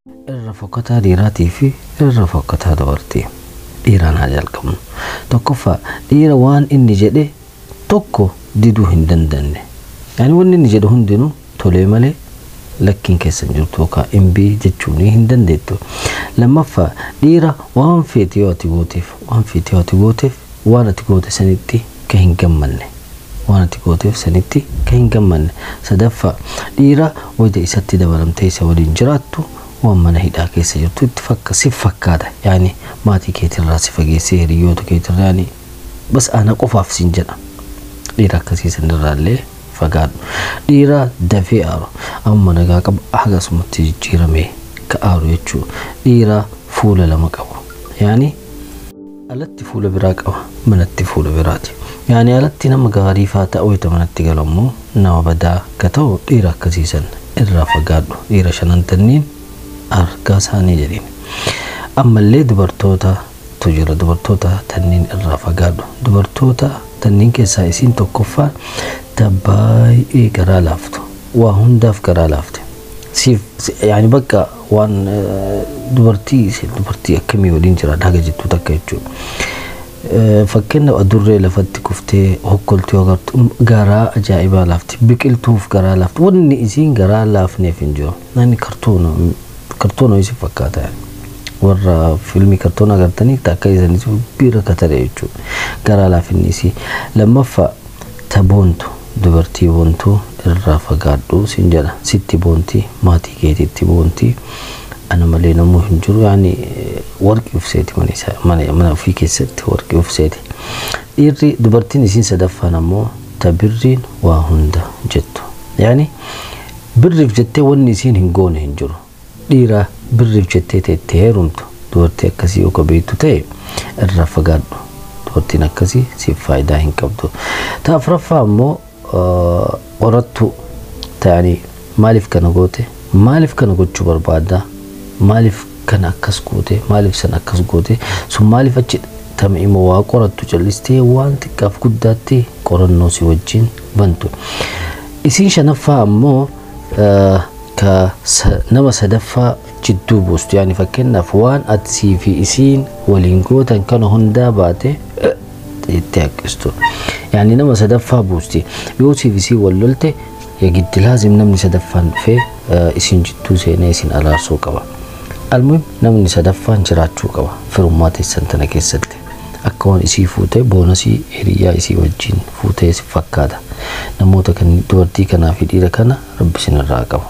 Irra fokkataa dhiiraatii fi irra fokkataa dubartii. Dhiiraan haa jalqabnu. Tokkoffaa, dhiira waan inni jedhe tokko diduu hin dandeenye. Yaani wanni inni jedhe hundinuu tolee malee lakkiin keessa hin jirtu yookaan imbii jechuun hin dandeettu. Lammaffaa, dhiira waan feete yoo ati gooteef, waan feete yoo ati gooteef, waan ati goote sanitti ka hin gammanne. Waan ati gooteef sanitti ka hin gammanne. Sadaffaa, dhiira wayita isatti dabalamtee isa waliin jiraattu waan mana hidhaa keessa jirtu itti fakka si fakkaata. Yaani maatii keetirraa si fageessee, hiriyoota keetirraa, yaani bas ana qofaaf siin jedha. Dhiira akkasii sanirraallee fagaadhu. Dhiira dafee aaru, amma nagaa qabu hagasumatti jijjiiramee ka aaru jechuudha. Dhiira fuula lama qabu. Yaani alatti fuula biraa qaba, manatti fuula biraati. Yaani alatti nama gaarii faa ta'u, wayita manatti galu ammoo nama badaa ka ta'u, dhiira akkasiisan irraa fagaadhu. Dhiira shanan tanniin argaa isaanii jedhiin. Ammallee dubartootatu jira. Dubartoota tanniin irraa fagaadhu. Dubartoota tanniin keessaa isiin tokkoffaa ta baay'ee garaa laaftu. Waa hundaaf garaa laafte. Siif yaani bakka waan dubartii akkamii waliin jira haga jettu takka jechuudha. Fakkeenyaaf, adurree lafatti kuftee hokkoltuu agartu garaa ajaa'ibaa laafti. Biqiltuuf garaa laafti. Wanni isiin garaa laafneef hin jiru. Namni kartoona isin fakkaata. Warra fiilmii kartoona agartanii akka isanis bira katare jechuudha. Garaa laafinni isii. Lammaffaa, ta boontu, dubartii boontuu irraa fagaadhu siin jedha. Sitti boontii, maatii keetitti boontii. Ana malee namuu hin jiru, yaani warqii ufseeti, mana isaa mana ofii keessatti warqii ufseeti. Dhiirri dubartiin isiin sadaffaan ammoo ta birriin waa hunda jettu. Yaani birriif jettee wanni isiin hin goone hin jiru. Dhiira birriif jettee teettee heerumtu, dubartii akkasii yoo beektu ta'e irraa fagaadhu. Dubartiin akkasii siif faayidaa hin qabdu. Ta afuraffaa ammoo qorattuu ta'anii, maaliif kana goote, maaliif kana gochuu barbaadda, maaliif kana akkas goote, maaliif san akkas goote, sun maaliif achi tama immoo waa qorattu, callistee waan xiqqaaf guddaatti qorannoo si wajjin bantu. Isiin shanaffaa ammoo ka nama sadaffaa jidduu buustu, yaani fakkeenyaaf waan atisii fi isiin waliin gootan kana hundaa baate itti haqqistu. Yaani nama sadaffaa buusti. Yoo siif isiin wal lolte, yagiddi laazim namni sadaffaan dhufee isin jidduu seenee isin araarsuu qaba. Almuhim, namni sadaffaan jiraachuu qaba firummaa teessan tana keessatti. Akka waan isii fuutee boonasii hiriyaa isii wajjin fuutee si fakkaata. Namoota kan dubartii kanaa fi dhiira kana Rabbi isin irraa qaba.